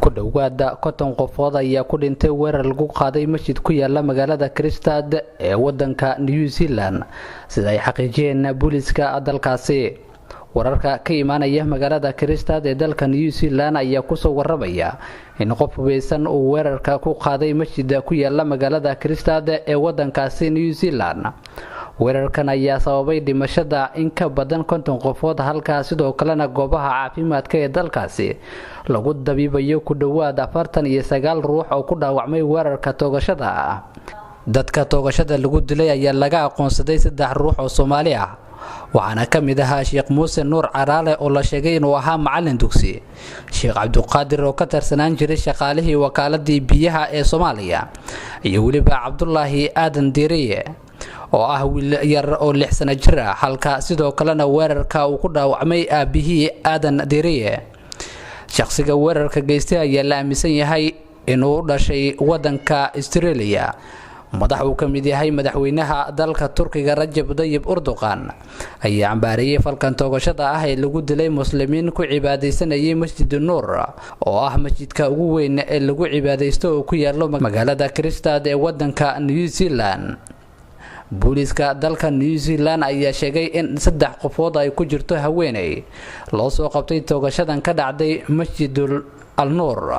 Ku dhowaada 50 qofood ayaa ku dhintay weerar lagu qaaday masjid ku yaala magaalada Kristad ee wadanka New Zealand, sida ay xaqiijiyeen booliiska dalkaasi. Wararka ka imaanaya magaalada Kristad ee dalka New Zealand ayaa kusoo waramaya in qof hubeysan uu weerarka ku qaaday masjida ku yaala magaalada Kristad ee wadankaasi New Zealand. Weerarkan ayaa sababay dhimashada in ka badan 50 qofood, halkaa sidoo kalena goobaha caafimaadka ee dalkaasi lagu dabiibayo ku dhowaad 49 ruux oo ku dhaawacmay weerarka toogashada ah. Dadka toogashada lagu dilay ayaa laga aqoonsaday 3 ruux oo Soomaali ah, waxaana ka mid ahaa Sheekh Muuse Nuur Caraale oo la sheegay inuu ahaa macalin dugsi, Sheekh Cabduqaadir oo ka tirsanaan jiray shaqaalihii wakaaladii biyaha ee Soomaaliya, iyo weliba Cabdulaahi Aadan Diiriye oo ah wiil yar oo 6 sano jir ah, halka sidoo kalena weerarka uu ku dhaawacmay aabihii Aadan Diiriye. Shaqsiga weerarka geystay ayaa la aaminsan yahay inuu u dhashay wadanka Australia. Madax uu ka mid yahay madaxweynaha dalka Turkiga Rajab Dayib Urduqan ayaa cambaareeyay falkan toogashada ah ee lagu dilay muslimiin ku cibaadaysanayay Masjid Nuur, oo ah masjidka ugu weyn ee lagu cibaadaysto oo ku yaalo magaalada Kristad ee wadanka New Zealand. Booliiska dalka New Zealand ayaa sheegay in 3 qofood ay ku jirto haweeney loo soo qabtay toogashadan ka dhacday Masjidul Al Nuur.